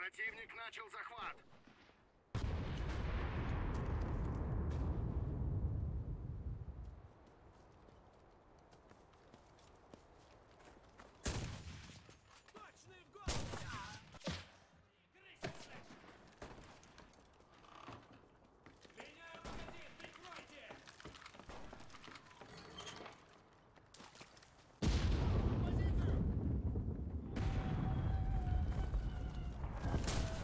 Противник начал захват. Точный в голову! Крыса, слышь! Меняю магазин, прикройте! Позицию! Противник!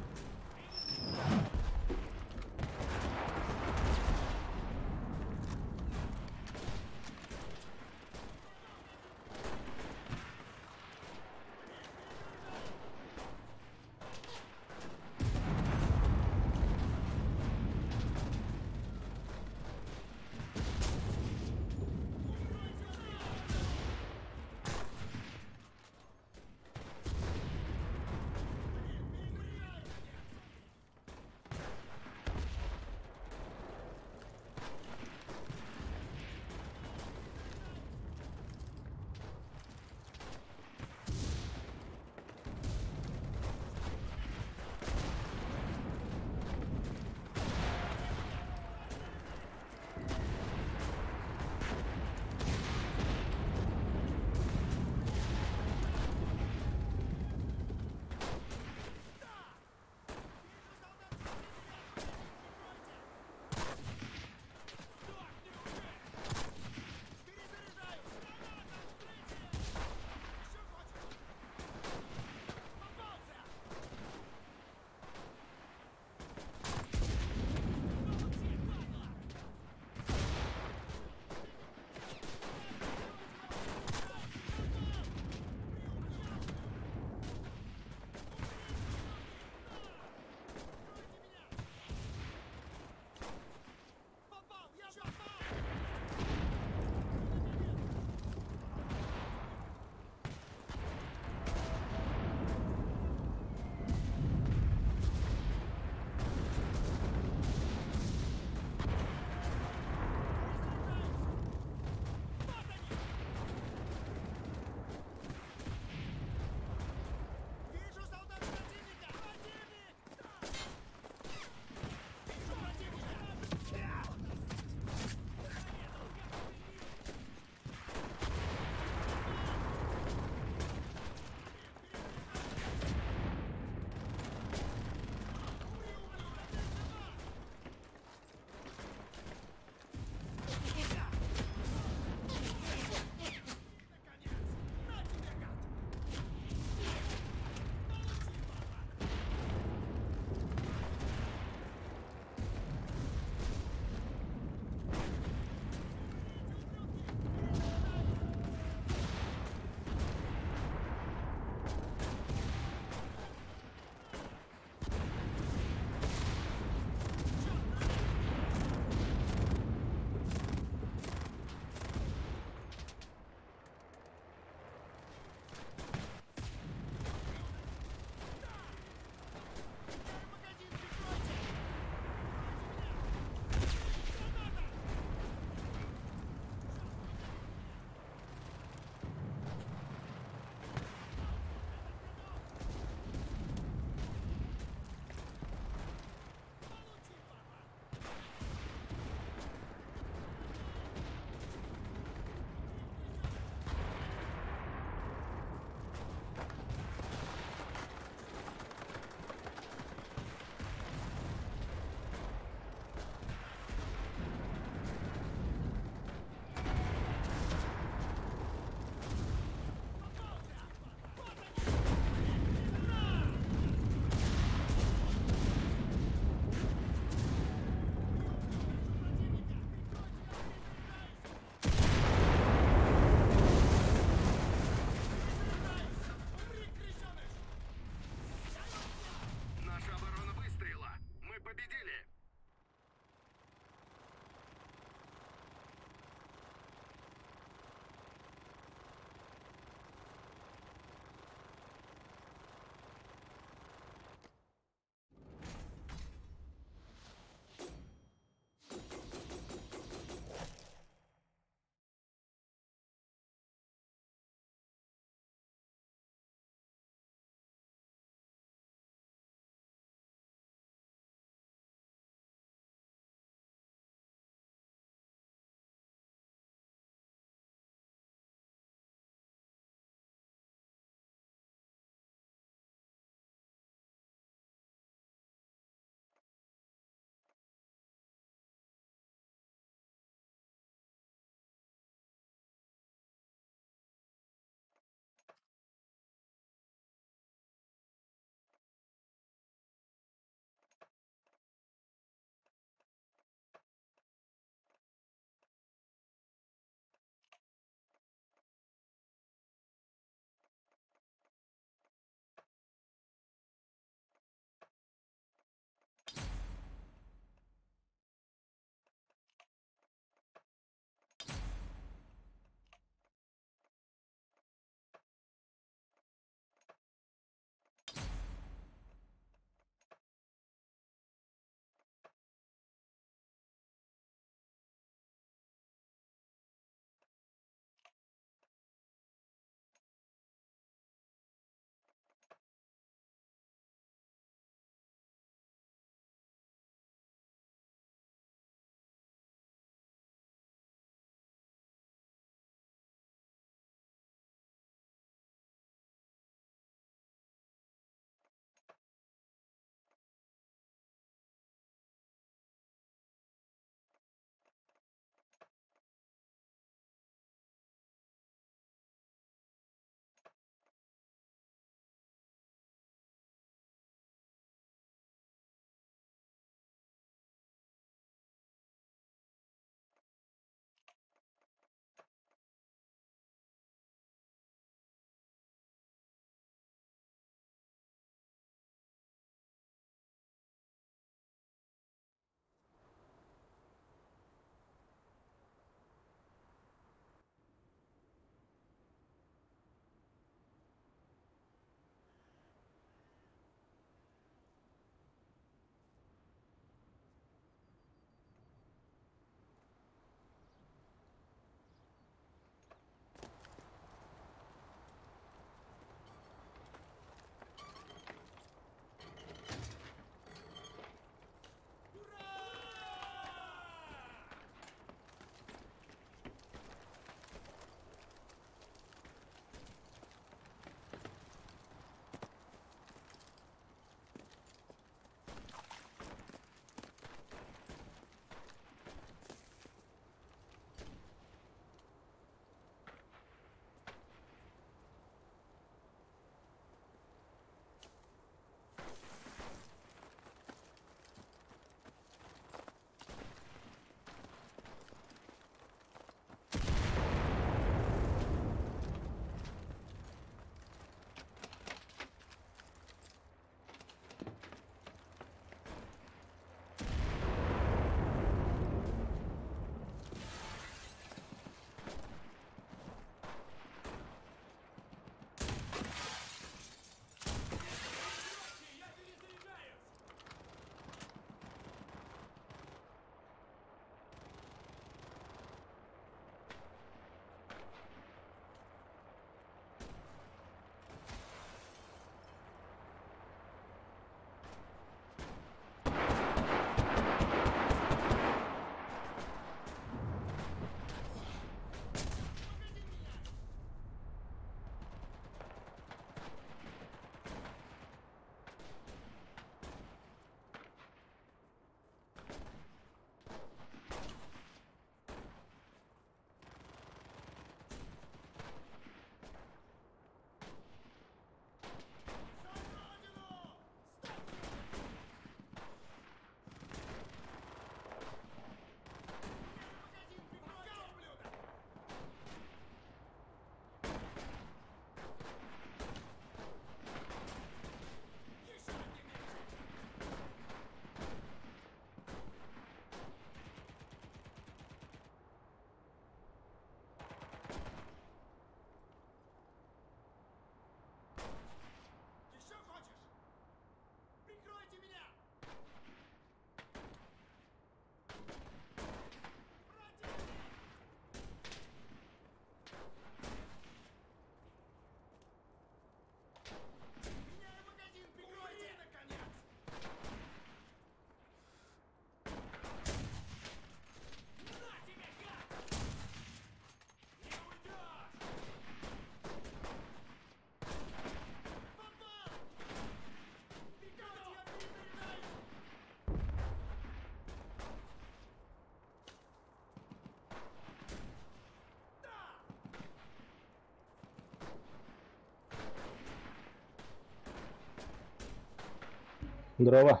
Здорово.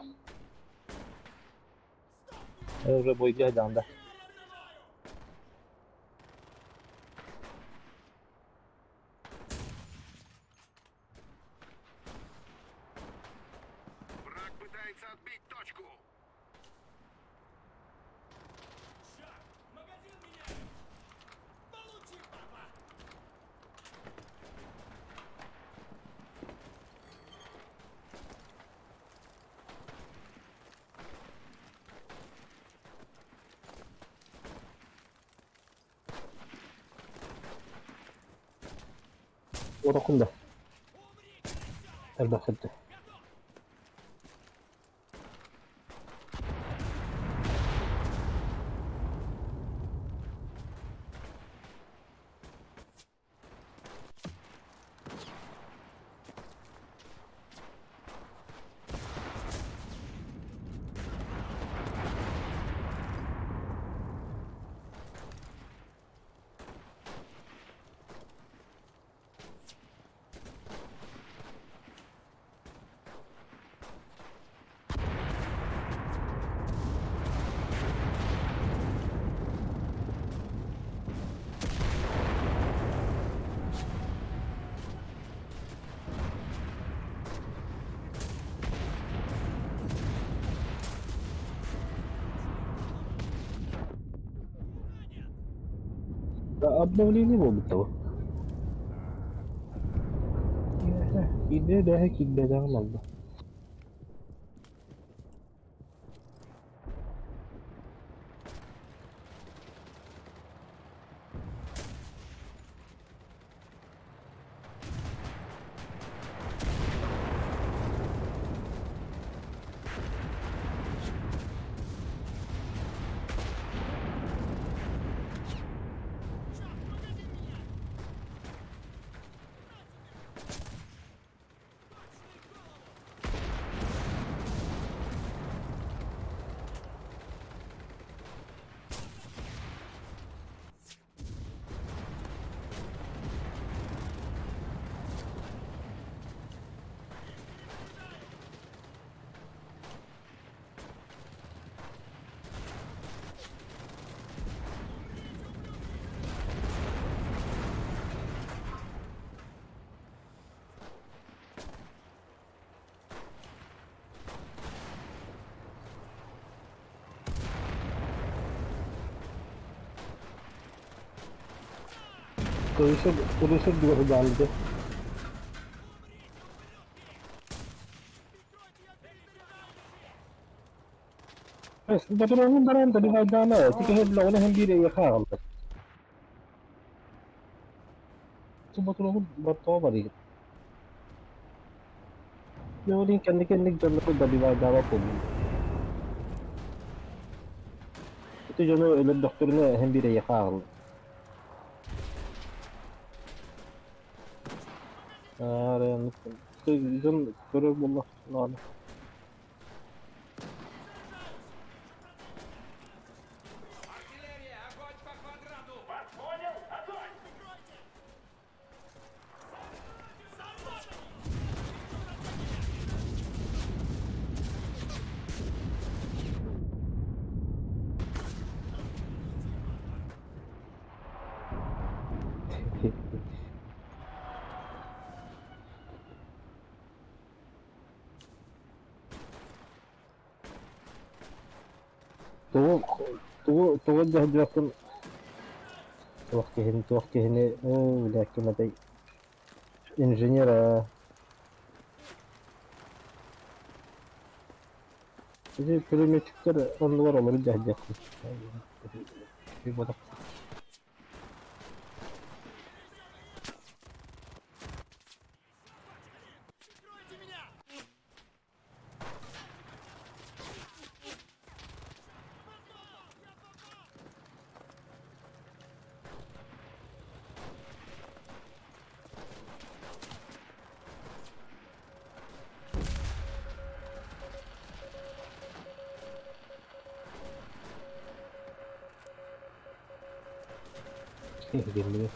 Я уже бойга да. Враг пытается отбить точку. Черт! Магазин меняю! Получи, папа! Урокум да. Умри, крысёныш! Элбэх сылдьар. Готов! Обновление буолбут дуо? Киирдэ бэһэ киирбэтэҕим буолла. Черт, магазин меняю! Точный в голову! Көрүсэр көрүсэр дуоһудаалыга Умрите, ублюдки! Прикройте, я перезаряжаюсь! Батурун баран да бихайдаана тикэһэллэҕинэ иһин биир эйиэхэ аҕаллар. Батурун бортоҕо барыйыт. Дьэ кэнники инник дьоннору добивайдаабат буоллум. Ити дьону өлөрдөхтөрүнэ иһин биир эйиэхэ аҕаллар. Аарай оннук дьон көрөр буоллахтарына Артиллерия, огонь по квадрату! Вас понял? Огонь! Прикройте! Тугу тугу тугу дьаһайдыбаккын туох киһини туох киһини оо бля ким этэй инженер аа Ити пулеметчиктэр оннугар олору дьаһайдыахпыт Прикройте меня! Попал! Я попал! Диэммин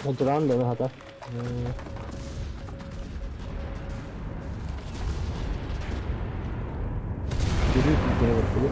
Дьулаан да хата. Жүрүү күүтэрэ бэртиги.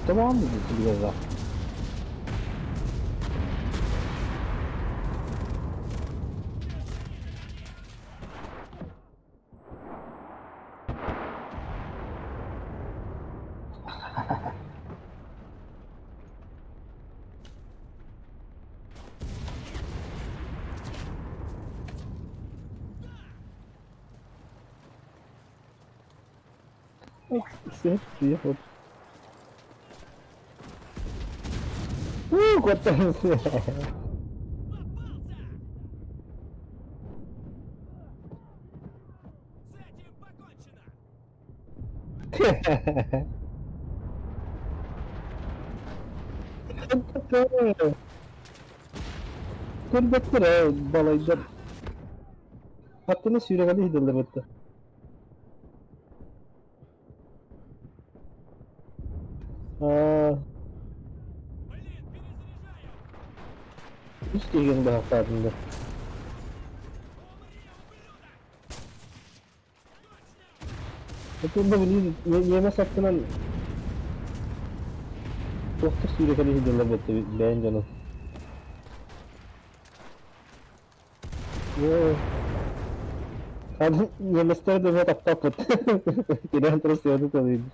Tamam mı? Сөп. Куоттан. С этим покончено! Көрбөттөр ээ, балайдар. Аттыны сүүрэҕэлии сылдьаллар этэ. Аа, Блин, перезаряжаю! үс киһигин быһахтаатым да. Умри, ублюдок! Отуонна билигин ньиэмэс аттынан туохтар сүүрэкэлии сылдьаллар этэ бэйэн дьонун. Оо, ханна ньиэмэстэр да таптаппыт. Киирэн турар сыаны талыйдым.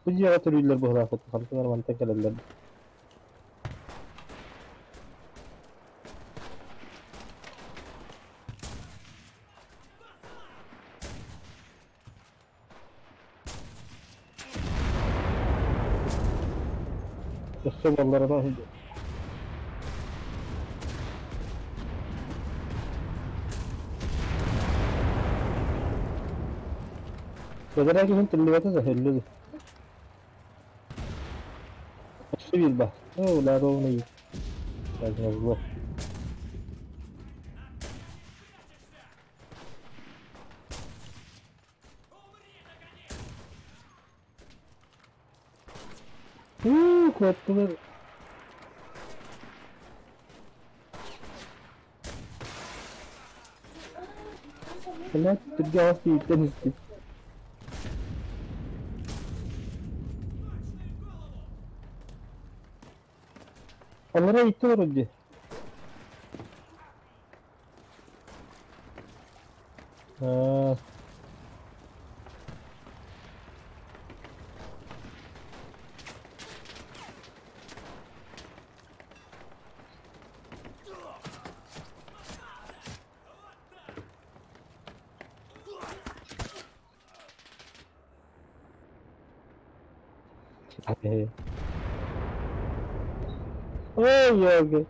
Бу дьиэҕэ төрүүллэр быһыылаах хантан мантан кэлэллэр. Өссө буолларына Бэдэрээ киһин тиллибэтэ да өллү. Өссө биир баар. Оо, ровно Так, назло. Умри, наконец! Уу, куоттулар. Блядь, түргэ аас тиийиттэн истит. Точно в голову! Аллара иттэн олорор дии. Аа. Ой, ёга.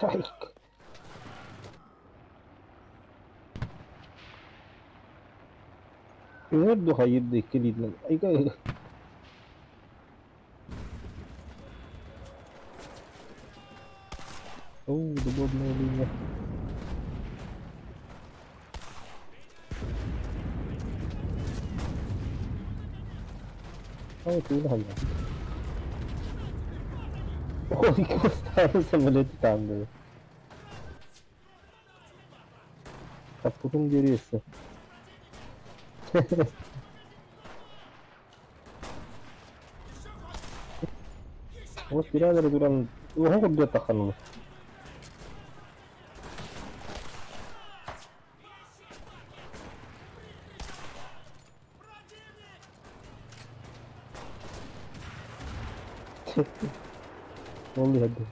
Так. Үөр хайыр да икки илиитинэн. Айга. Оо, дубовная линия. Ой, ты хайа. Ой, костары самолеты там были. Тохтоппутун диэри өссө. Вот тирээлэри туран уһун курдук тахханылар. Ол иһэрдэ.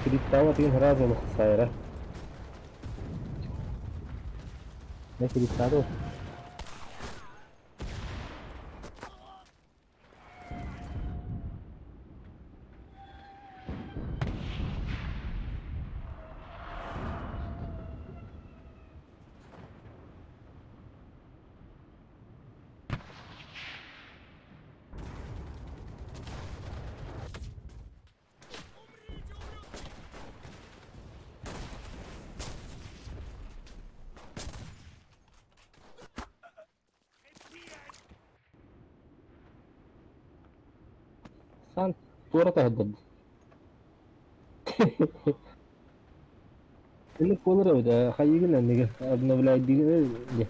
Криптала тыын сразу олохсайра. Не криптаду. Сан туора таһырдырды. Ini буолар эбит ээ, хайыыгын эннигин обновляйдыгын диye.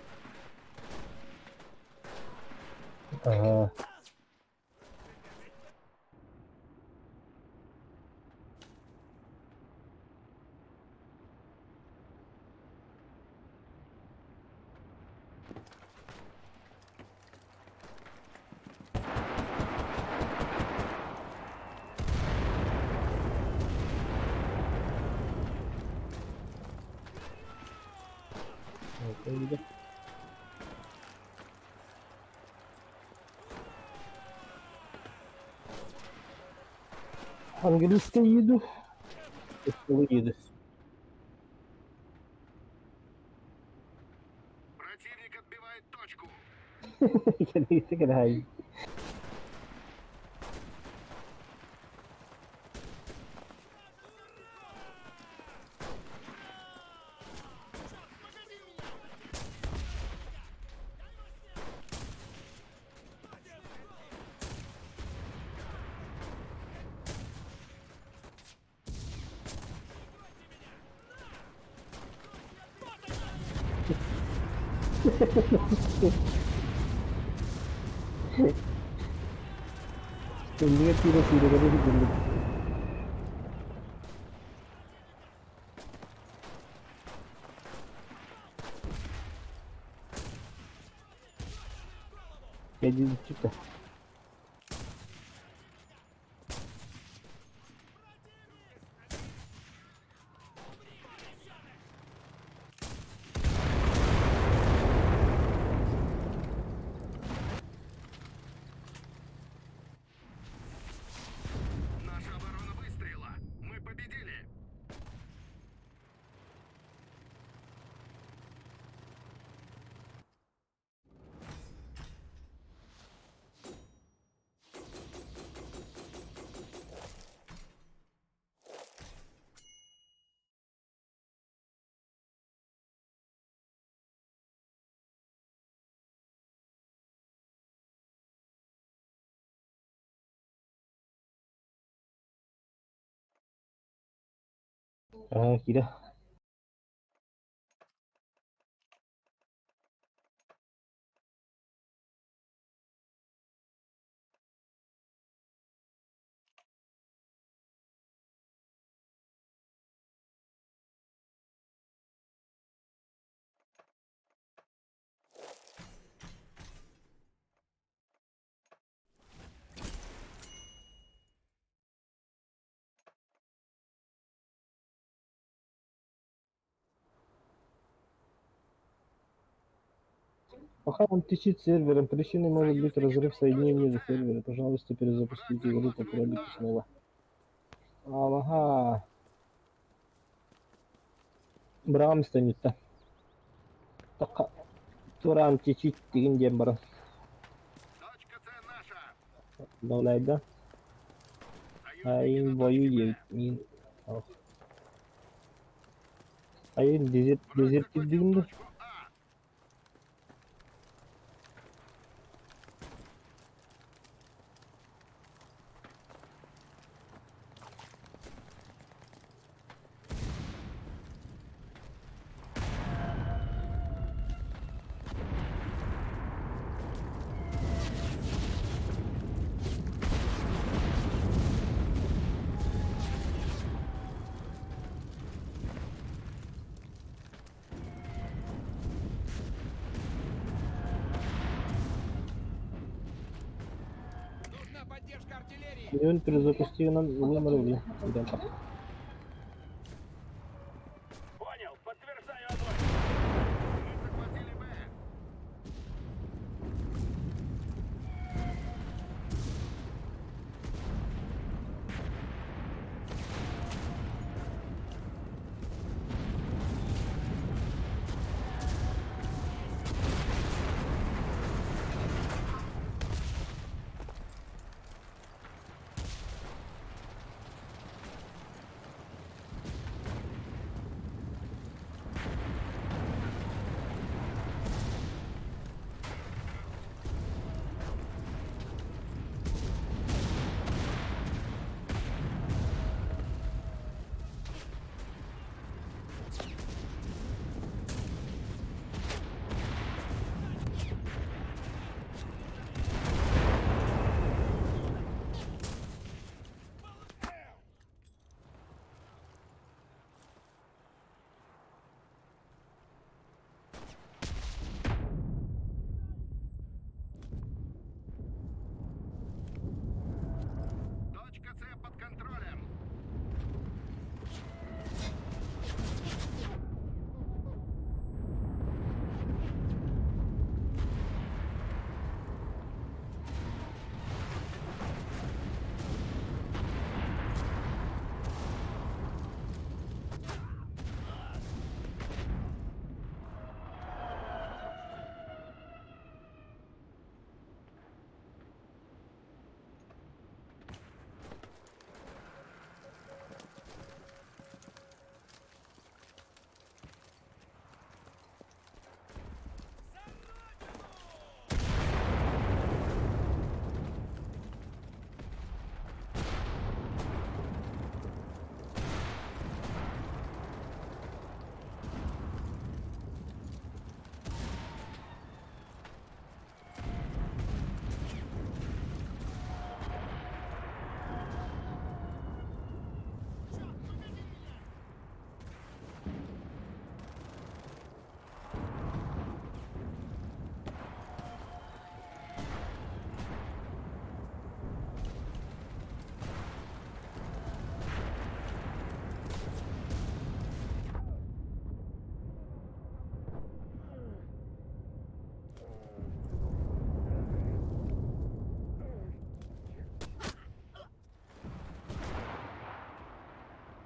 Аһаа. Английская еду, еду. Противник отбивает точку. Кэлэһэй. Иннигэр киирэ сүүрэкэлии сылдьыллыбыт. Кэдиибиччик да. Наша оборона выстояла. Мы победили. Аа киирэ. Пока он течет сервером, причиной может быть разрыв соединения за сервера. Пожалуйста, перезапустите игру, попробуйте снова. Ага. Браам станет-то. Туран течит деген диэн баран. Точка С наша. Давлайда. Союзники Айн на бою точке Б. диэбит миин. Айын Враг дезертирдигин захватил да? точку А. Нужна поддержка артиллерии! Күнүн перезапустигынан ылан эрэ киирэн Понял, подтверждаю огонь. Мы захватили Б. Точка С под контролем. За родину! Черт, погоди меня!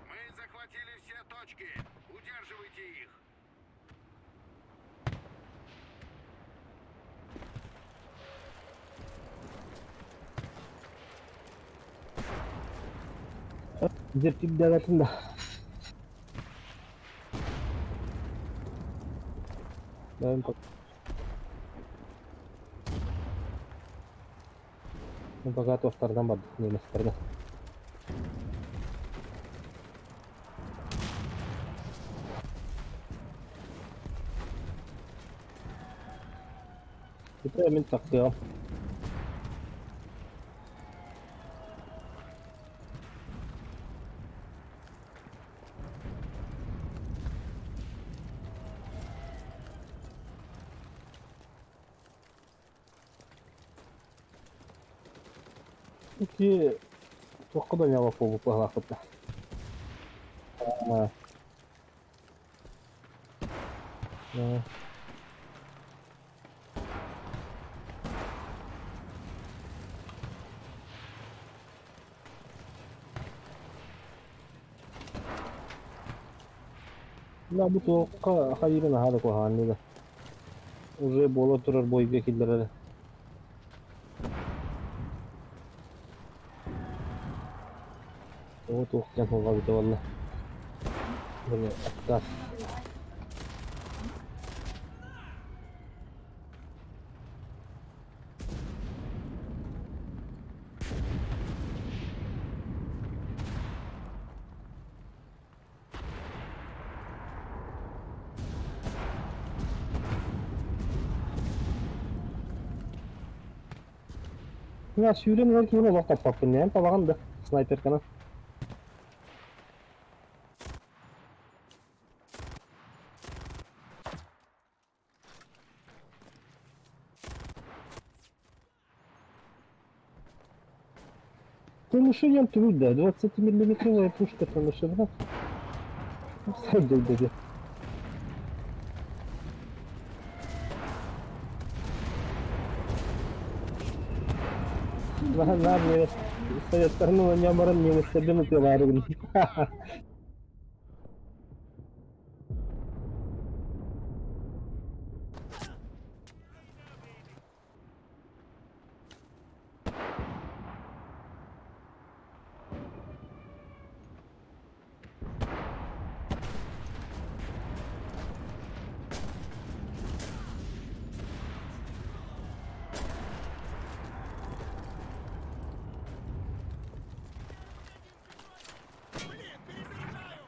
Мы захватили все точки. Удерживайте их. Дезертирдээбэтим да. Бэйэм пока туохтарынан бардык немецтэргэ. Ити мин тахсыам. Ити туохха да ньалап буолбут быһалаахпыт да. Аа. Да, бу туохха хайыырын аһаа да куһаҕанныы да. Уже буола турар бойга киллэрэр. Тоҕо туох диэн һуҥҕабыта буолла? Били отказ. Мин сүүрэн иһэр киһини олох таппаппын, эн табаҕын да снайперканан. Тонушением труда, 20-миллиметровая пушка тонушена. Сайдый. Наһаа Советтарын оонньоон баран немецтэрбин ытыалаарыбын. Блин, перезаряжаю!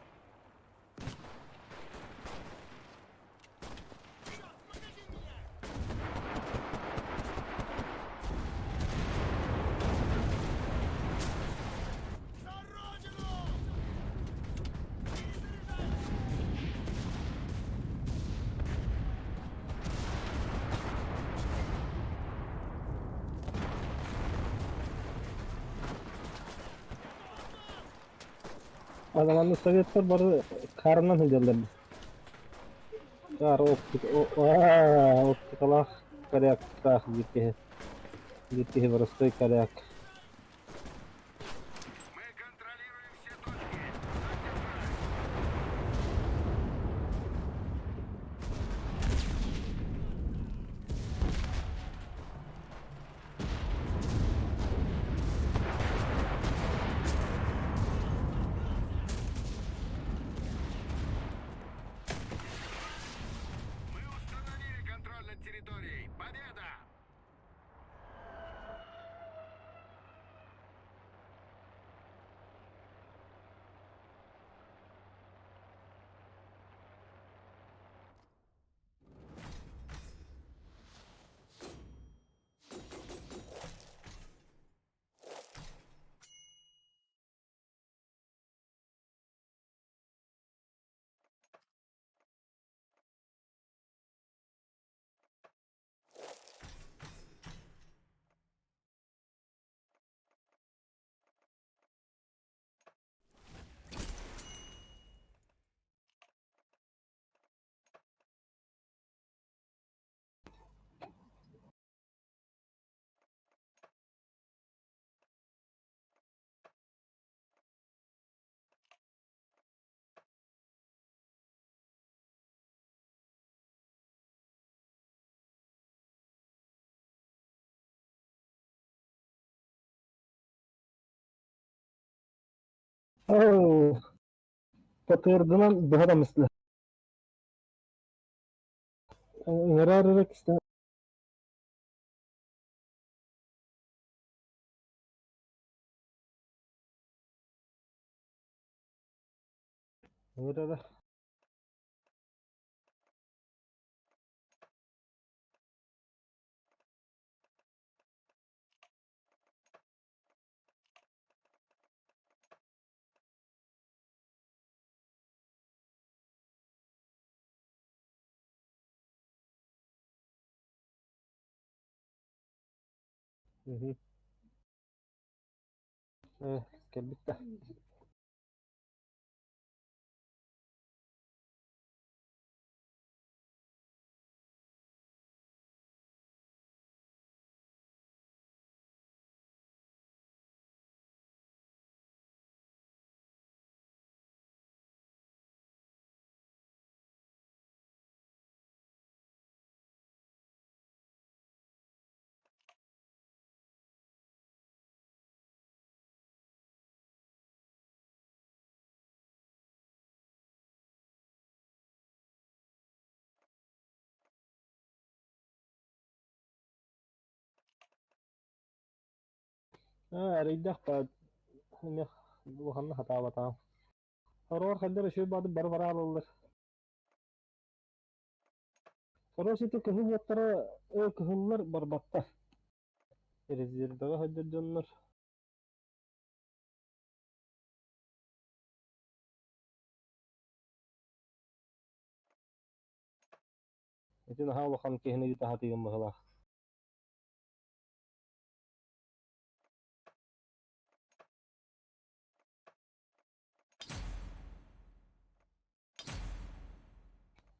Черт, помоги меня! За родину! Перезаряжаю! Адаманны советтар бары карынан сылдьаллар. Кар оптикалаах коряктаах биир киһи. Биир киһи простой коряк. Мы контролируем все точки. Так держать. Мы установили контроль над территорией. Победа! Оо, Татыырдынан быһа да мысла. Ыҥырар эрэ кистээн ыҥырара. Мгм. Кэлбит да. Аа, эрэйдээх баа, эмиэ улаханнык хатаабатаҕым. Сороҕор хайдах эрэ үчүгэй баҕайытык бары бараалаллар. Короче, ити кыһыл уоттара кыһыллар барбаттар. Резервэҕэ сылдьар дьоннор ити наһаа улахан киһини ыыта сатыыгын быһыылаах.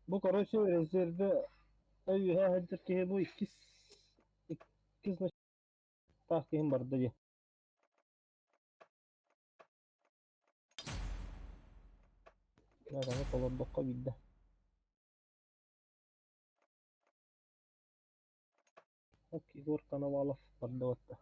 Бу короче резервэ үөһээ сылдьар киһи бу иккис иккис значоктаах киһим барда дии. Аны толордоххо биирдэ. Ок, Егор Коновалов барда батта.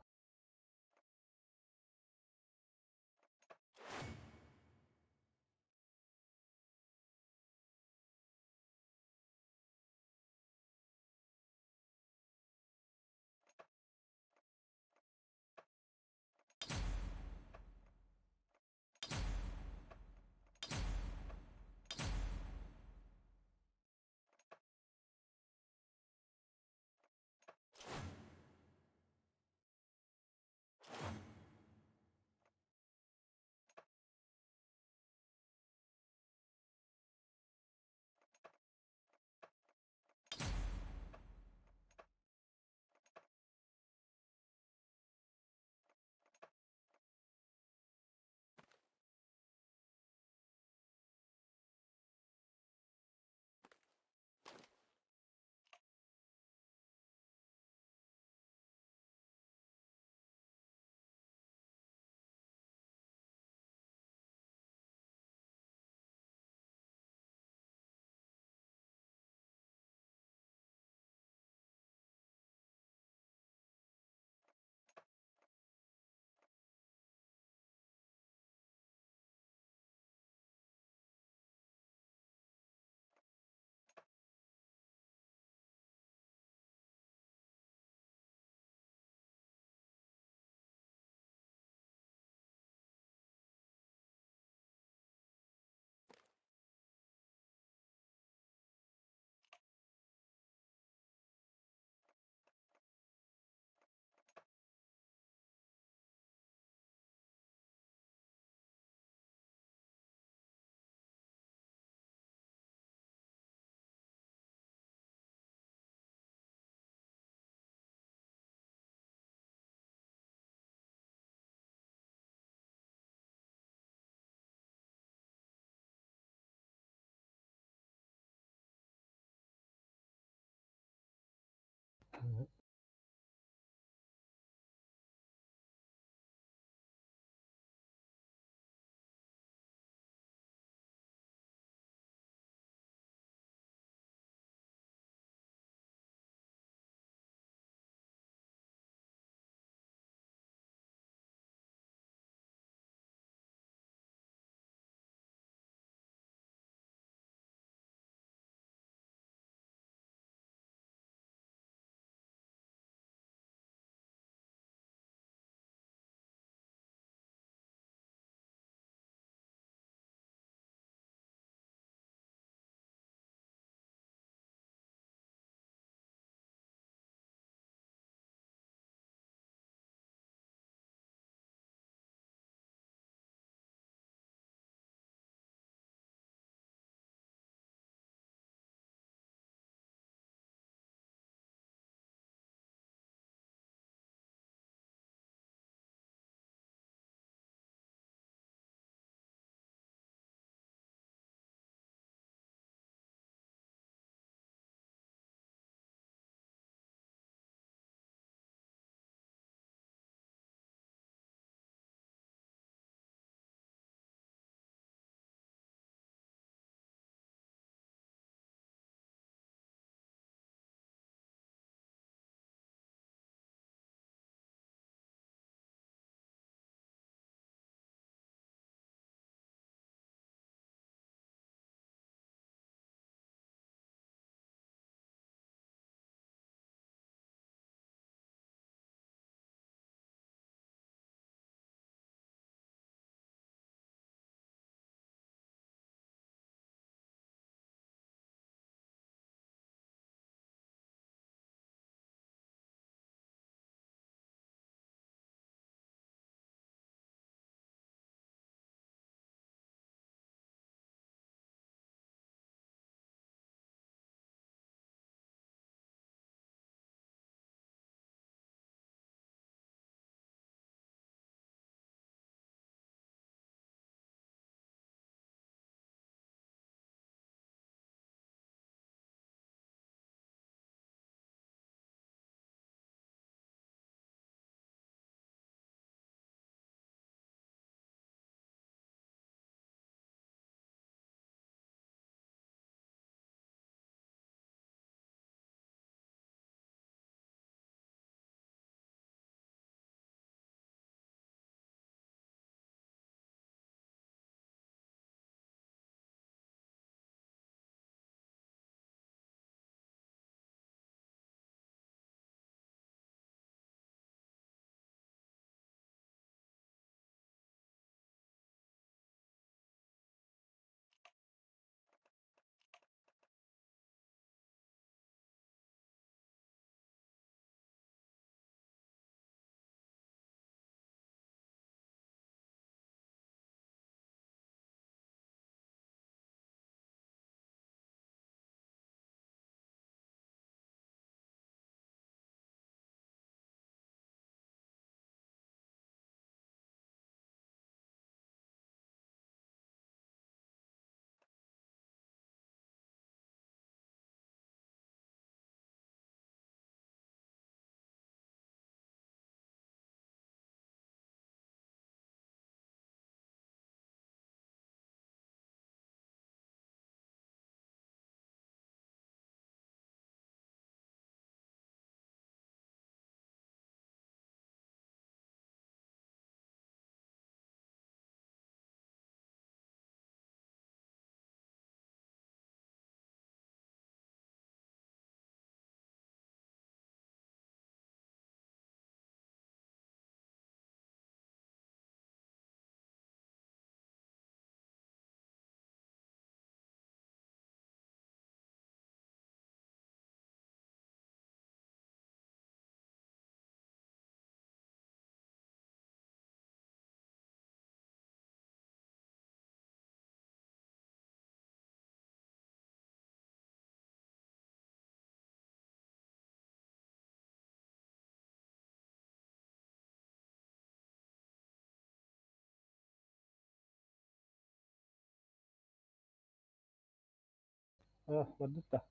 А, барбыт да.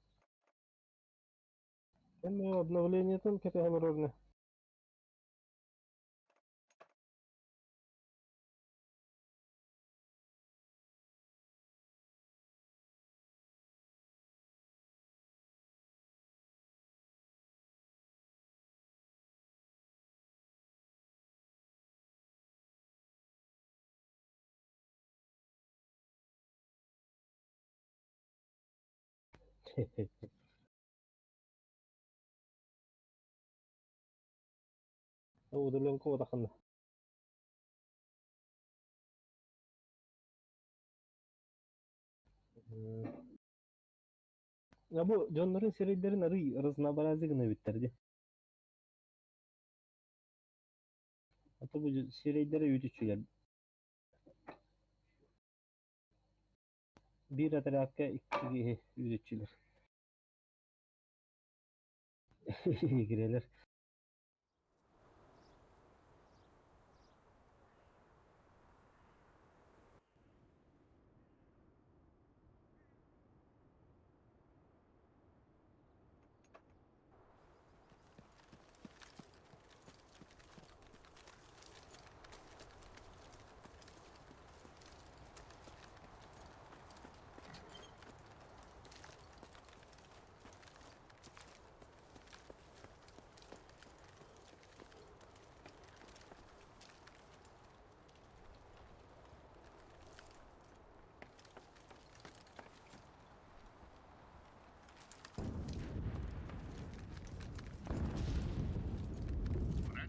Эн обновлениетын кэтэһэ олорор ини. Удалёнка улахан. Я бу дьоннорун сирэйдэрин арый разнообразие гына эбиттэр дии. А то бу сирэйдэрэ үүт үчүгэр. Биир отрядка икки киһи үүт Игрэлэр.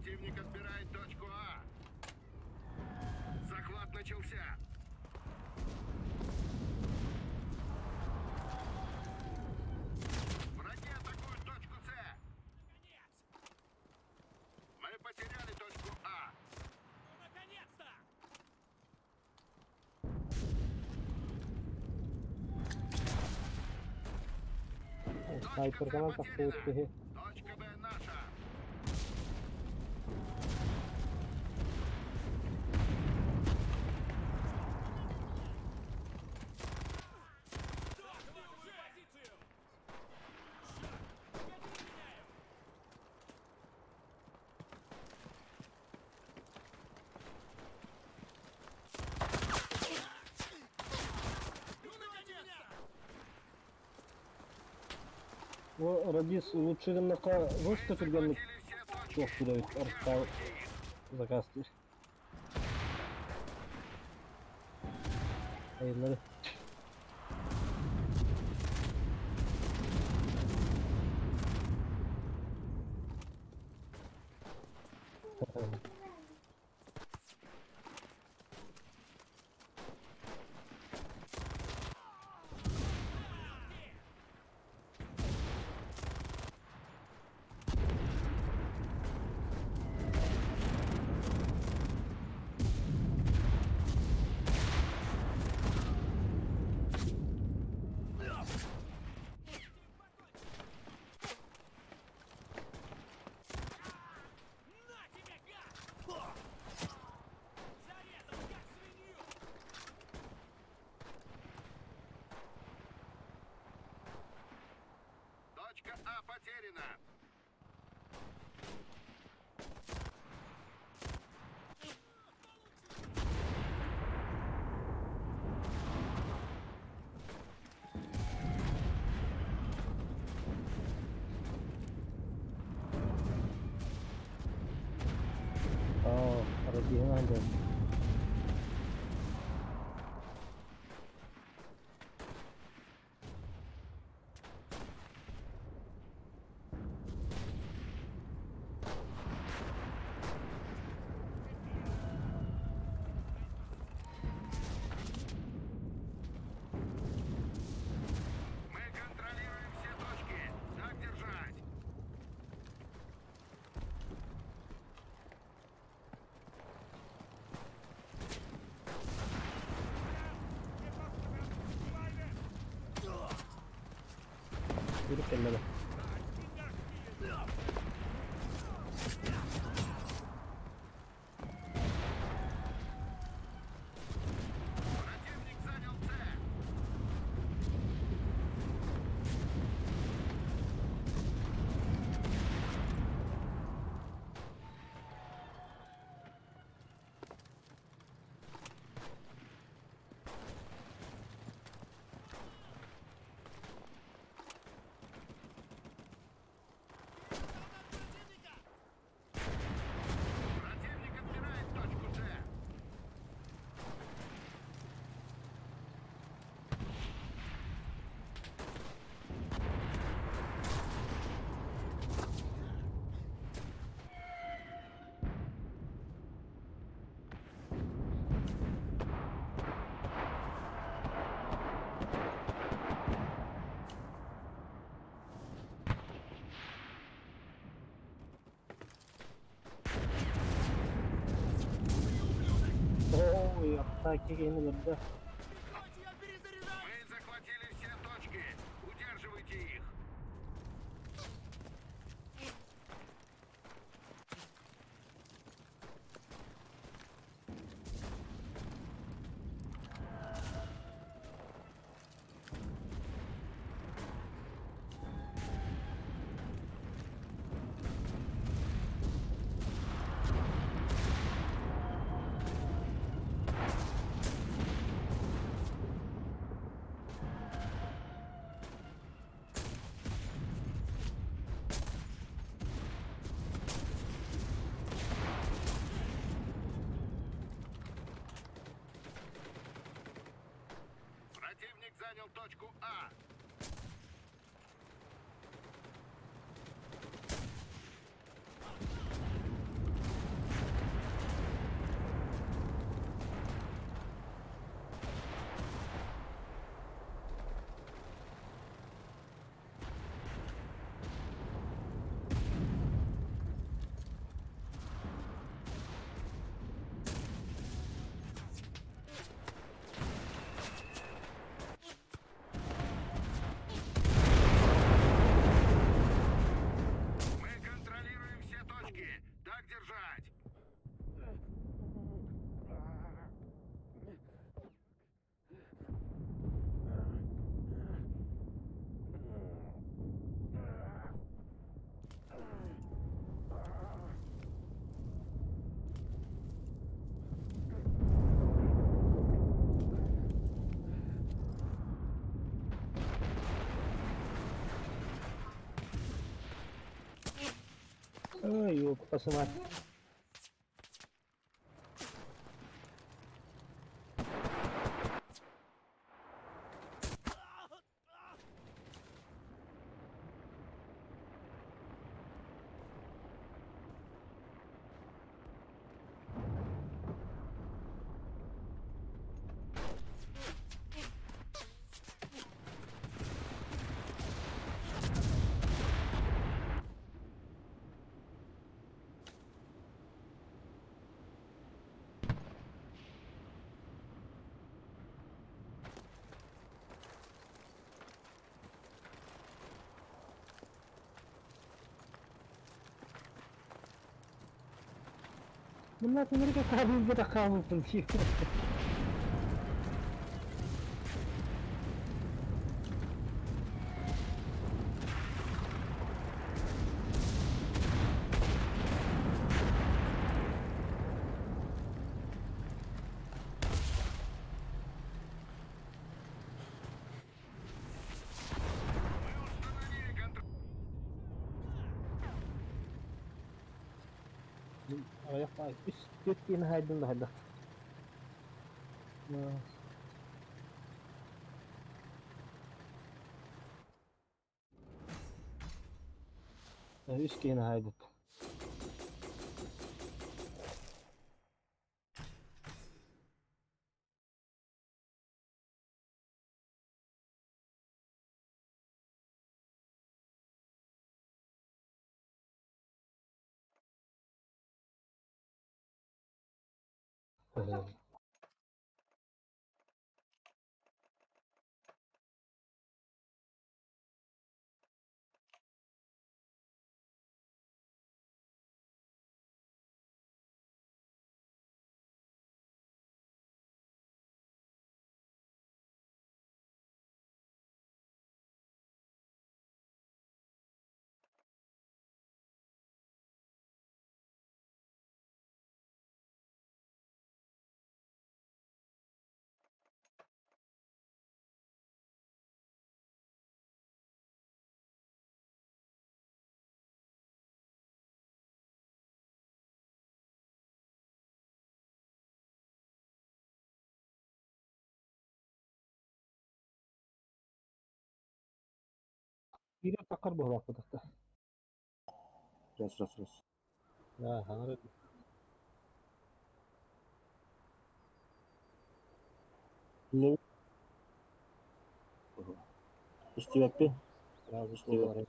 Противник отбирает точку А. Захват начался. Враги атакуют точку С. Наконец! Мы потеряли точку А. Ну, наконец-то! Точка С Снайперданан тахсыбыт потеряна. киһи. Точка Б наша. Захватываю позицию! Черт! Погоди, меняю! Ну, наконец-то! Бу Радис лучше гыннака просто Мы түргэнник захватили все точки. туох кудайыт арыттаа Удерживайте их. заказтыыр. Айыллары. На тебе, гад! Зарезал, как свинью! Точка А потеряна. Аа, Радиһын аһан. Мы контролируем все точки. Так держать. Yürüp кэллэбэ. Противник занял С. Атака киһини өлөрдө. Прикройте, я перезаряжаюсь! Мы захватили все точки. Удерживайте их. Противник занял точку А. Мы контролируем все точки. Так держать. Ой, ёпта мать. Мына тимирге кабыл да кабылпын. Мы установили контроль. Аяқта үс төрт киһини хайдын да хайда. Үс киһини хайбыт. Биир такар буолааппытахта. Раз, раз, раз. Да, ханара. Не. Истибэппин. Сразу Истибэп. буолар.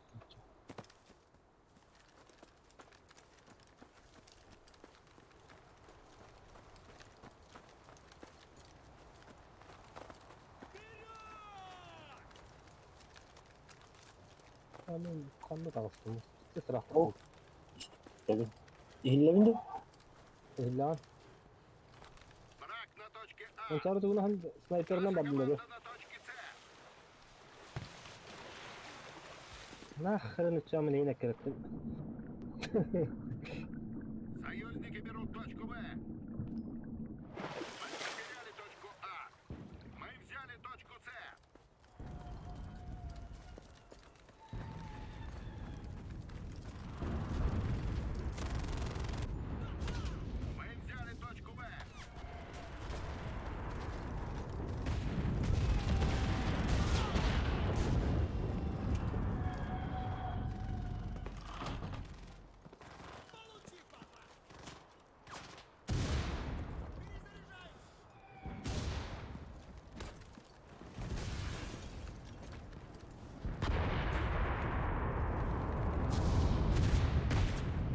Мин ханна таҕыстым? Ол истэбин. Иһиллэбин да? Иһиллэҕин. Враг на точке А. Манчаары тугунаһан снайперынан Наша бардылар. команда на точке С. Нахрен ыччамын иһин эккирэттим. Союзники берут точку Б. Мы потеряли точку А. Мы взяли точку С. Мы взяли точку Б. Получи, падла! Перезаряжаюсь!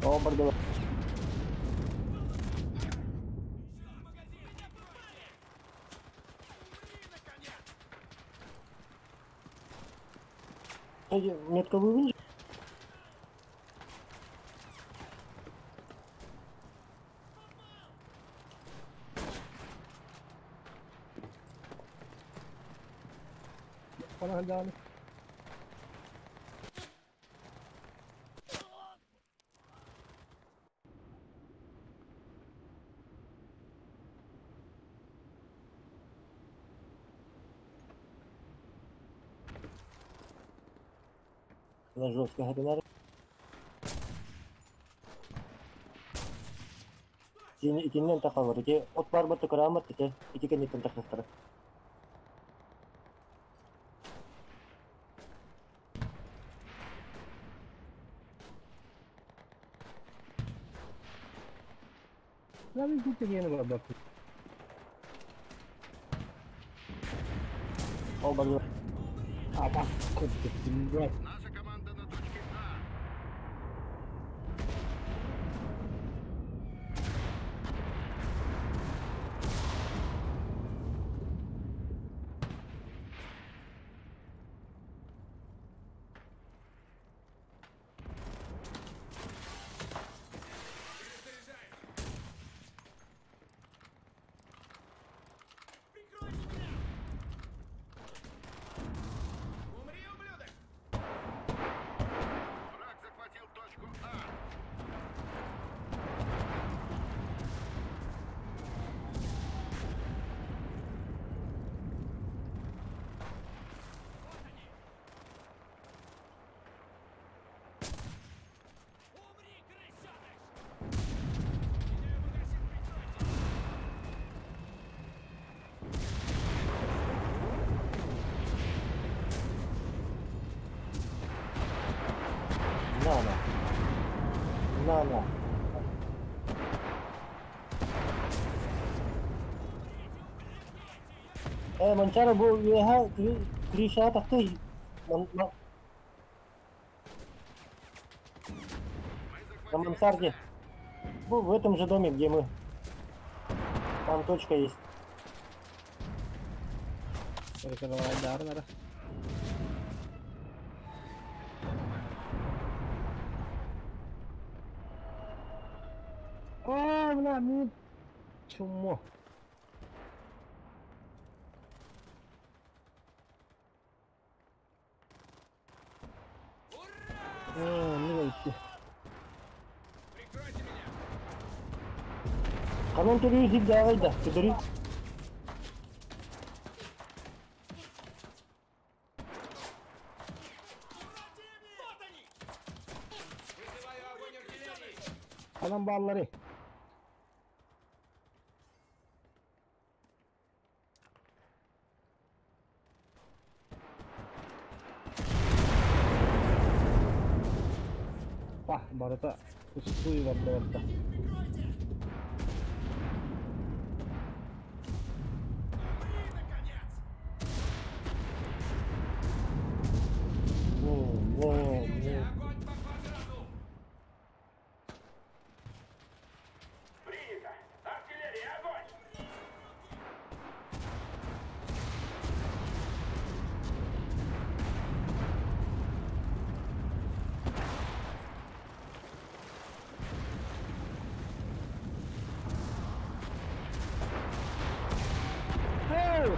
О, бардылар. Еще магазин! Меня попали! Умри, наконец! Метка вывели? Ханна даҕаны. Она жестко хатынар. Сини итиннен тахалар. Ити от бар батты кыраамат ити. Ити кэнниттэн тахсыстара. Lan bir yeni барбаппын. Ол бардылар. Абас курдук, блядь. Наша команда на точке А. Прикройте меня! Умри, ублюдок! Враг захватил точку А. Вот они! Умри, крысёныш! Меняю магазин, прикройте! На на. На на. Манчара бу үөһэ крышаҕа тахтыы Мы на захватили мансарде. С. Бу в этом же доме, где мы. Там точка есть. Перекрывайдарнара. О, бля, мин чумо. Ура! О, ну идти. Прикройте меня! Канон төрүү сирдээҕэй да, көтөрүй. Вот они! Вызываю огонь артиллерии! Анам баллары. Пах, барыта пустую барда барда. Прикройте! Умри, наконец! Не, не, не. Огонь по квадрату! Принято. Артиллерия, огонь!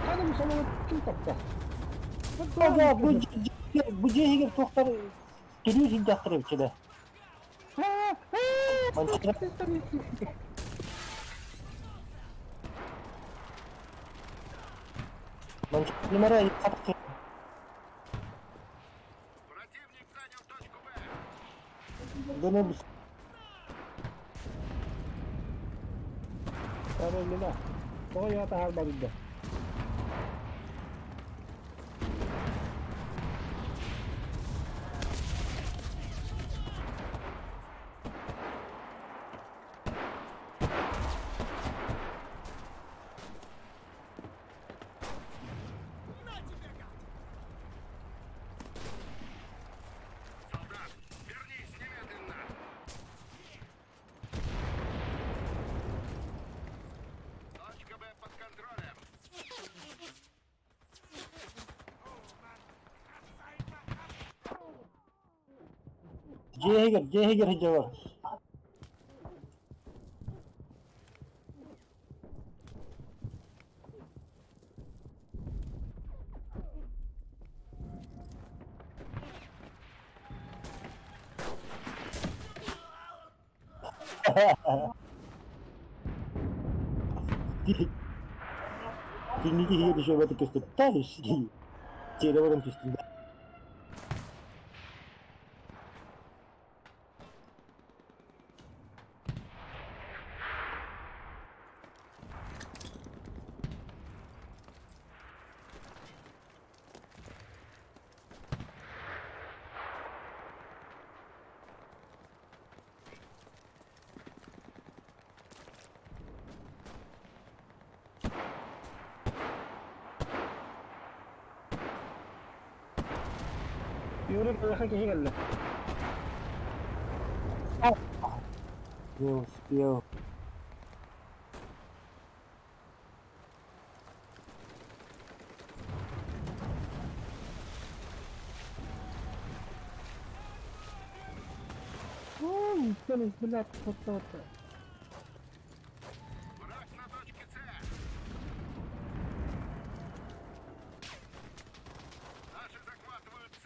Ханна бу самолет ким тапта? Да, бу дьиэ иһигэр туохтар төрүү сылдьахтар эбит да. Манчаарылара Противник занял точку Б. Гына Каролина. Тоҕо я таһаарбатый да? На тебе, гад! Солдат, вернись немедленно! Точка Б под контролем. Дьиэ иһигэр, дьиэ иһигэр сылдьаллар. Кинини иһигэр еще көстүттэр Тиэрэ баран түстүм. Юрий кыаха киһи кэллэ. Не успел. Ой, блядь, вот это. Враг на точке С. Наши захватывают С.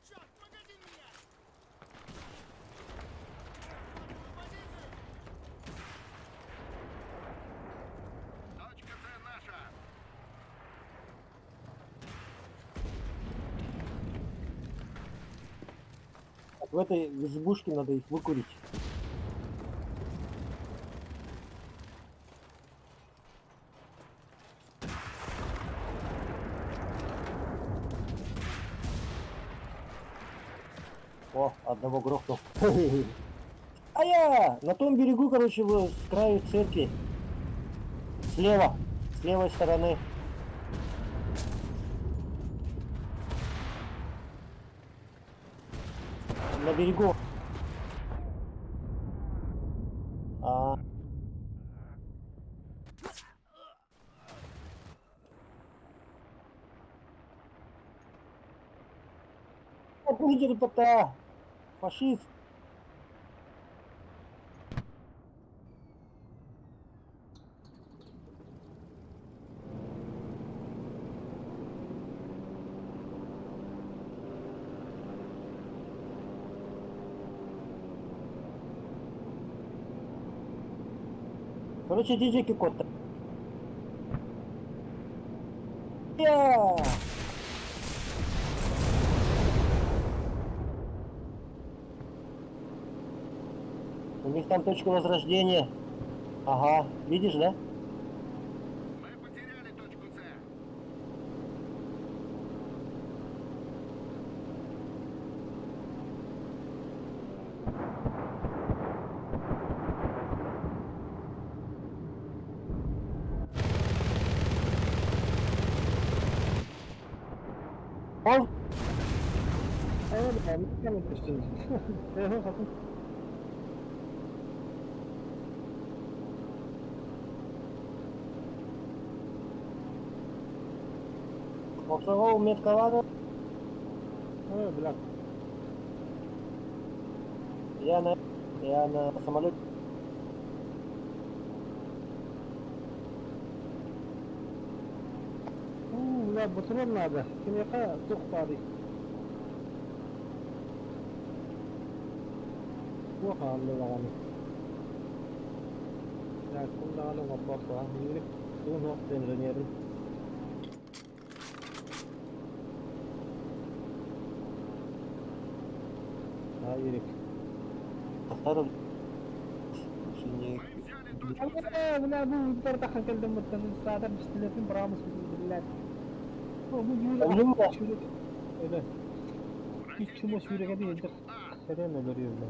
Черт, погоди меня! Захватываю позицию! Точка С наша. Так, в этой избушке надо их выкурить. О, одного грохнул. А я! На том берегу, короче, с краю церкви. Слева. С левой стороны. На берегу. А. Будет Фашист. Короче, диджей кот. Я! У них там точка возрождения. Ага, видишь, да? Мы потеряли точку С. Он Э, бля, ну, түстүн. Э, хатын. Охшоҕо меткалаары. Э, бля. Я на самолете. Бля, ботурон надо. Кимиэхэ туох баарый? Туох хаалла даҕаны. Дьааккын даҕаны оҥорбот Юрик тугун суох инженерин. А, Юрик. Тахтар Инженер. Мы взяли точку С. Бля, бу тартахан кэлдим буттан саатар пистолетин быраамыс биллэр. Бу Юрик Өлүм да. Öyle. Hiç Противник чума занял сүүрэгэ точку диэдэр. А. Сэрэн өлөрүө бля.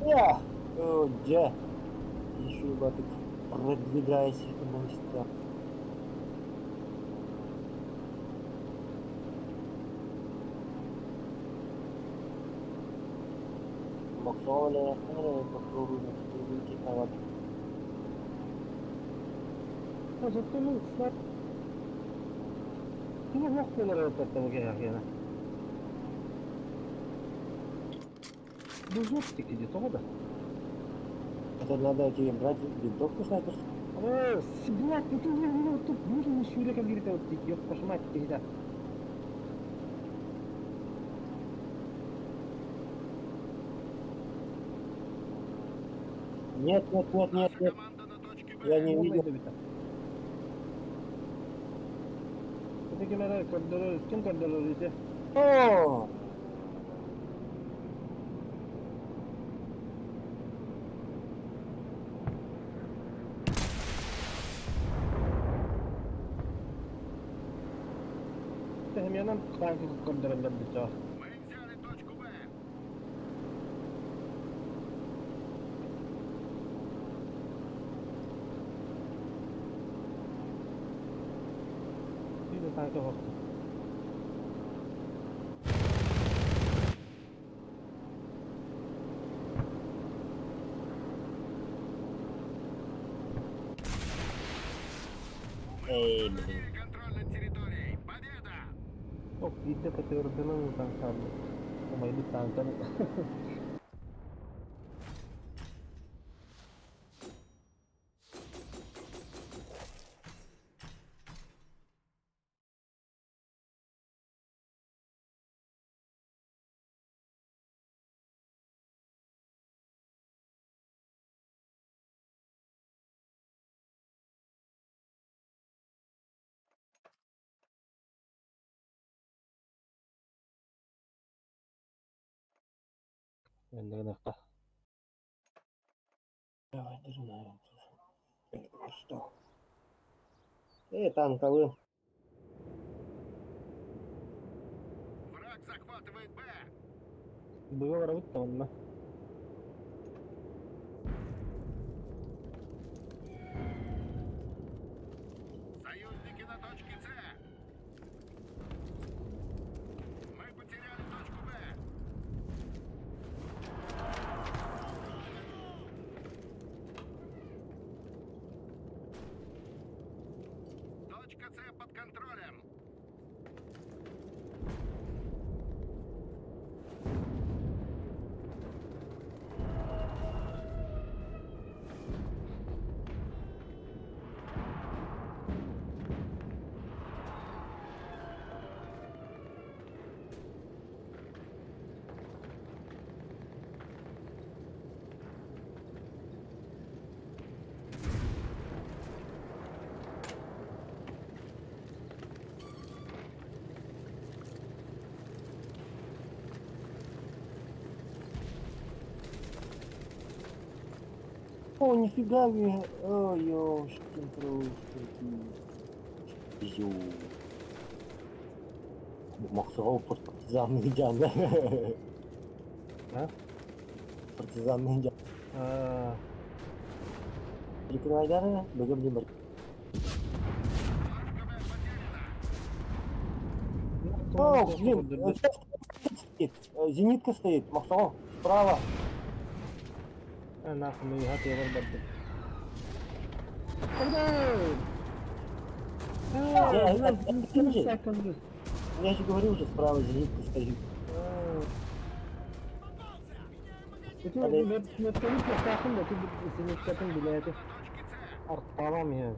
Я! О, дьэ. Еще батык продвигайся быстро. Боксовали, попробуем выйти на воду. Зато Туох суох буолар эбит бу киһиэхэ. Бу суох тикиди тоҕо да. Это надо тебе брать винтовку снайперскую. О, блядь, ну ты ну тут нужно сүүрэ кэлгиритэ вот ёп вашу мать киһитэ. Нет, нет, нет, нет, Наша нет. команда на точке Я Б. не видел. Это ким эрэ көрдөрөр, ким көрдөрөр ити? О! Тэһэмиэнэн танка көрдөрөллөр бүтэ. Мы взяли точку Б. Биир танка хосту. Мы Эй, блин. восстановили контроль над территорией. Победа! Оп, биирдэ көтөрдөнөн танканы. Умайбыт танканы. Эннэгнэхха. Давай, нажимаем. Что? Танковый. Враг захватывает Б. Быга барабыт да онно. Союзники на точке С. Мы потеряли точку Б. Точка С под контролем. О, нифига вы. Ой, ёшкин крошки. Ё. Мохсоҕол партизанный дьаҥ. А? Партизанный дьаҥ. А, Прикрывайдары бүгүн бир Точка Б потеряна. О, блин, сейчас стоит. Зенитка стоит, Мохсоҕол, справа. А, нахуй, мы гад, я барбардым. Я же говорил уже, справа зенитка стоит. Точки С. Tamam ya.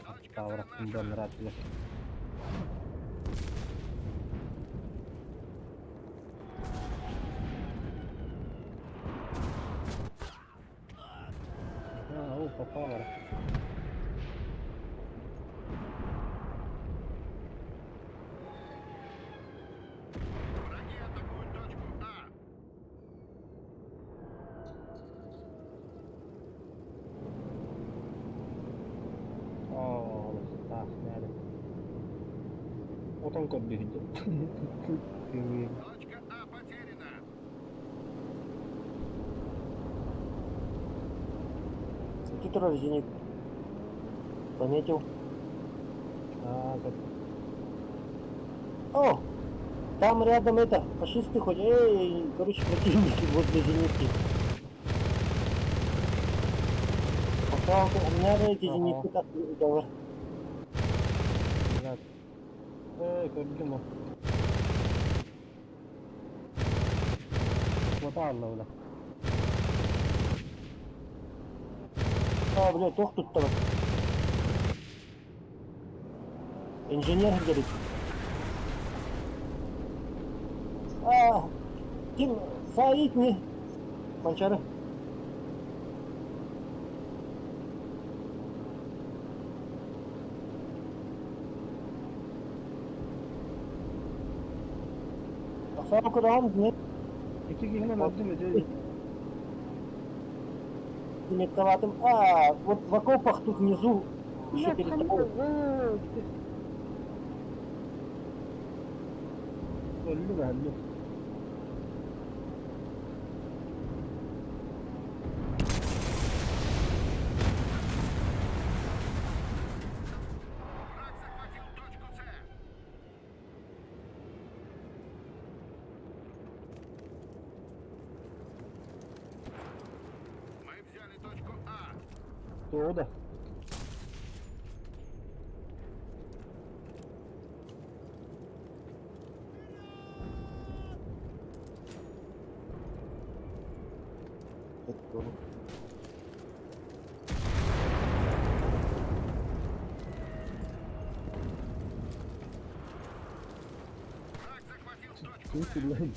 Точка С Тавраттым наша. döndürdüler. Ha, o papa var. Враги атакуют точку А. Aa, ah, nerede? Otan kod bir Точка А потеряна. Тут тоже зенит. Пометил. А, как О, там рядом это, фашисты ходят. Эй, короче, противники возле зенитки. Пока у меня эти Ага. зенитки так говорят. Блядь. Эй, көрдүм о. Ватаалла ула. А, блядь, ох тут там. Инженер говорит. А, ким, Саид не. Манчары. Сам куда он не İki kişinin öldü mü? метковатым. А, вот в окопах тут внизу еще перед тобой. Öldü mü öldü? Враг захватил точку С. Мы взяли точку А. Doğu da. Это тоже. Враг захватил точку Kimsin С. lan?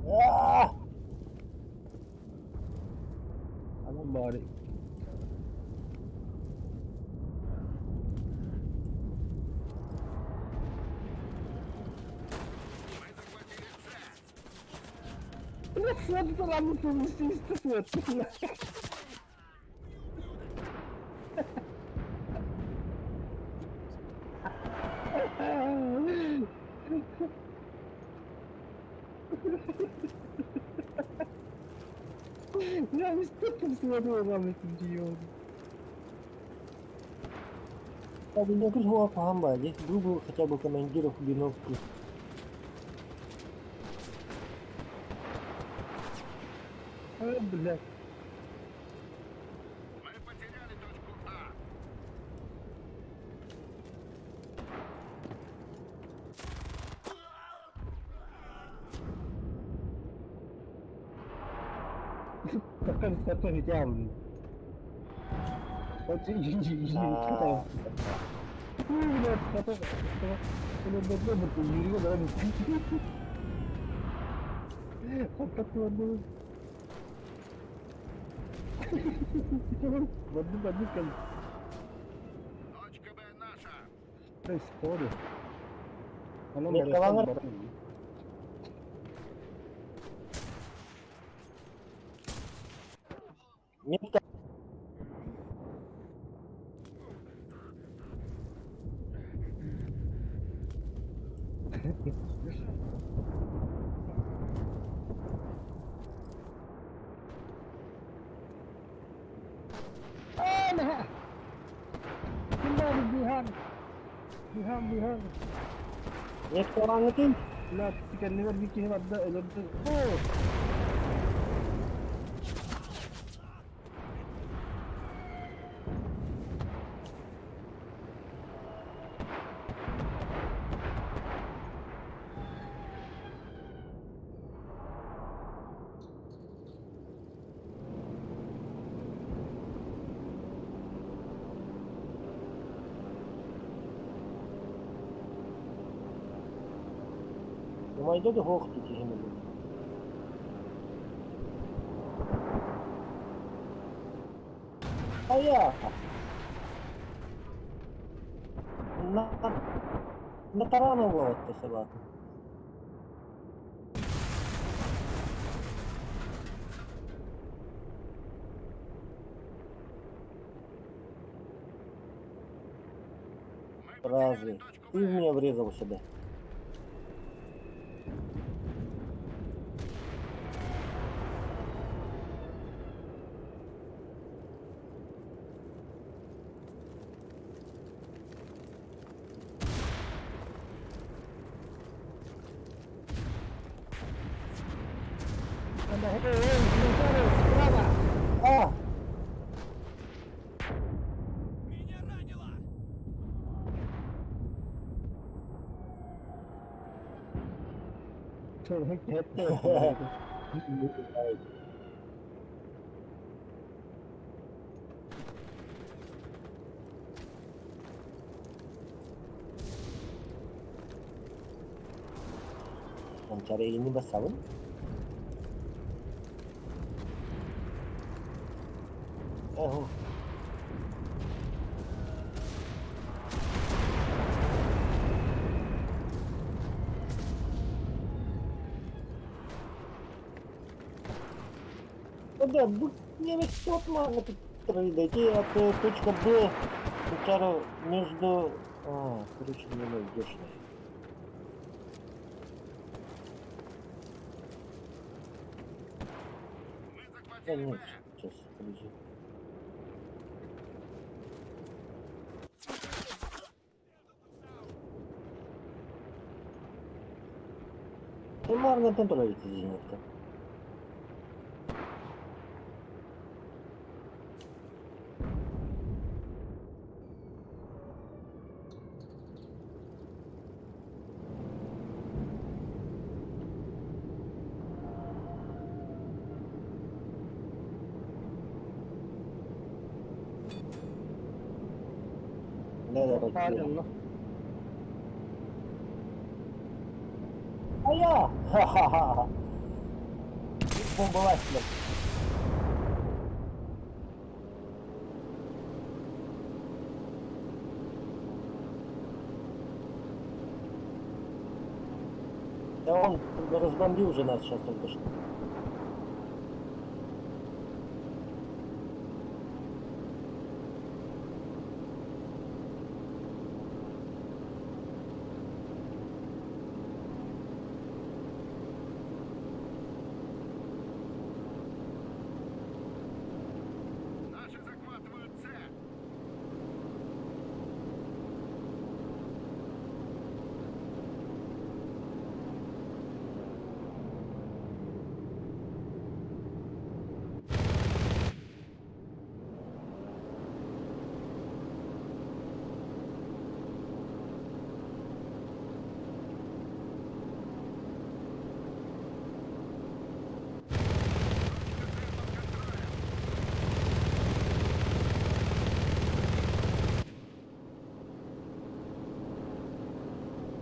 А! Adam bari. Мы захватили С. Nasıl lan bu pozisyonu Ya üstü sıvadı diyor. А, блин, я говорю, памба, здесь был бы хотя бы командиров виновки. Ha блядь. Мы потеряли точку А. Sakın sakın rica А, Блядь, Маннык маннык кэл Точка Б наша. Происходит. Онон Меткаланар. барыахтан баран. Метка. Аа, Ким баар быыһаан. Быыһаан, быыһаан. Меткалаҥҥытын. Бля, кэннибэр биир киһи барда өлөрдө. Оо! Умайда да суох дии киһим өлөр. Хайа! На, на таран ылла собака. Мы потеряли Разве? точку Ты в Б. меня врезал сюда. Справа! А! Меня ранило! Чё, это? Манчары басабын. Ого. Ну да, немец тот можно дойти от точка Б, Манчары между... А, короче, не найдешь. Мы Да захватили нет, Б. сейчас, подожди. Примарно контролить зенитка. Да, да, Правильно. А я! Ха-ха-ха! Бомбалась, блядь. Да он разбомбил же нас сейчас только что. Наши захватывают С. Точка С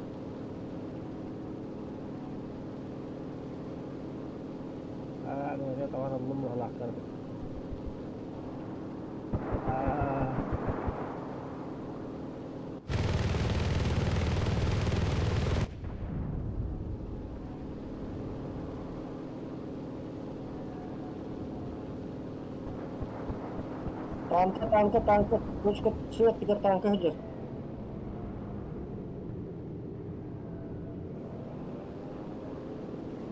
под контролем. А, ну я طبعا اللهم على. Танка, танка, танка. Точка С аттыгар танка сылдьар.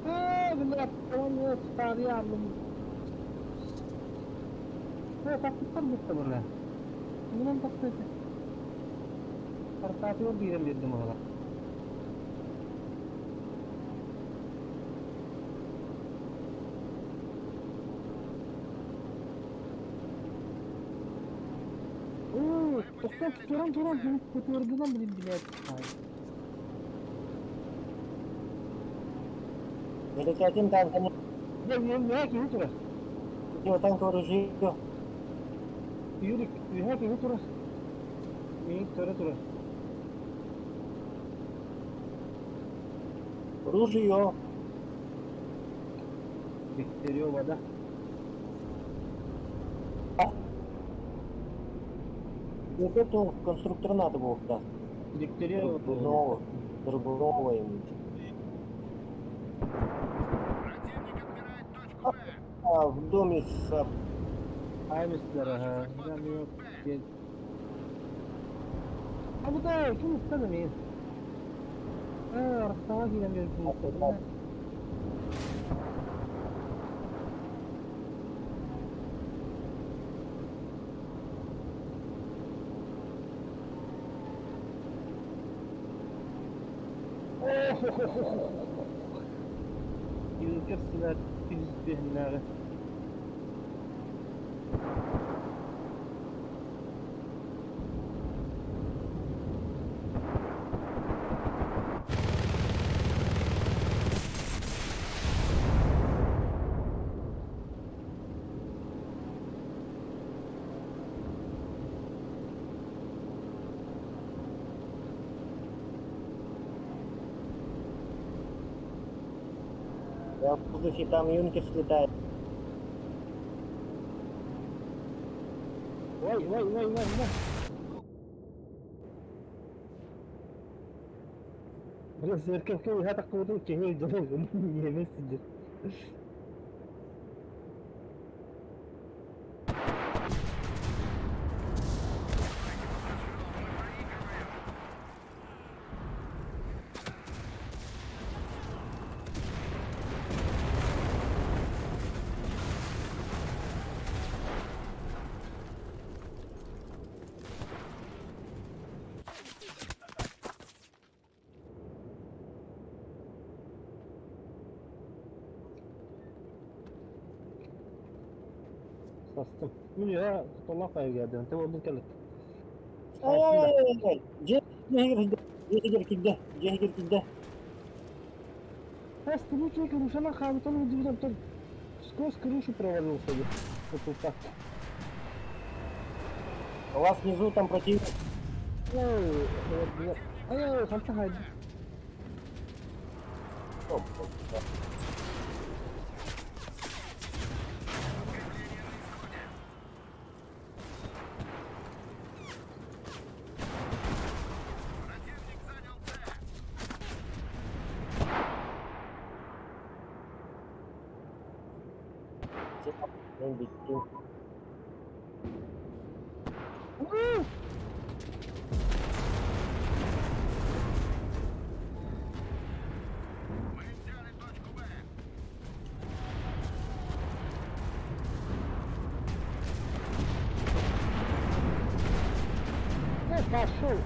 Аа, блядь, он старый. Тахсыттар бутта була. Мунан тахсыта. Картатыгар биирэн биэрдим оҕолор. Оо, Мы тохтоо, потеряли туран точку туран С. көтөрдүнэн билин билет. Мэлэкээтин танканы, Не, не, не, киһи турар. противотанковое ружье. Юрик, үһэ киһи турар. Миин көрө турар. Ружье. Дегтярева, да? Вот эту конструктор надо было, да. Дегтярева. Драгунова. Драгунова ему. Противник отбирает точку Б. А, в доме с Аймистер, ага. Да, мне Абытай, ким ыстады мин? Аа, Ростова киирэн биэрбитин ыстады. Юнкер сылар түспүһүннээҕи. Я в воздухе, там юнкер слетает. Ой, ой, ой, ой, ой. Бля, церковь үһэ таххыбытын киһи өйдөнөн немец сылдьар. Давайте покажу, мы проигрываем. Састым. Мин үһэ тутуллаах хайыргаадым. Те болдун кэллик. Ай-яй-яй-яй. Дьиэ кирдэ, дьиэ кирдэ. Астыны человек крышана хаалытан удивлен, сквозь крышу провалился. Вот так. У вас внизу там противник. Ой, вот, ай, ханта хайд. О, блядь, да. Подкрепление на исходе. Противник занял С. Мен бүттүм. Мы взяли точку Б. Э, пошел.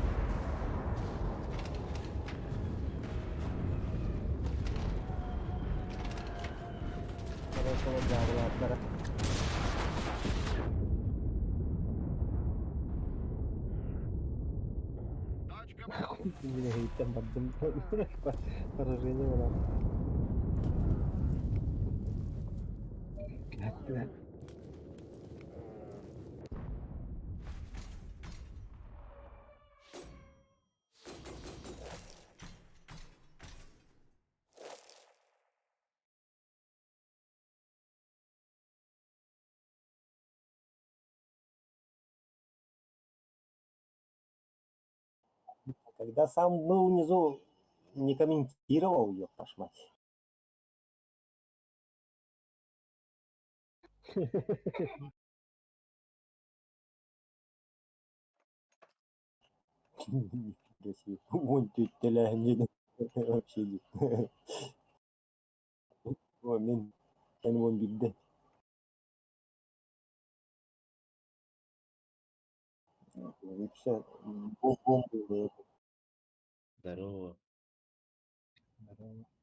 Хорошего дня, Точка Б. Меня там бардым. Поражение было. Блядь, Когда сам был внизу, не комментировал, ёпта ж мать. блядь. Нифига себе. 14 тэрээһин вообще дии. О, мин эн 11-дэ. Вообще, бомба. Здорово. Здорово.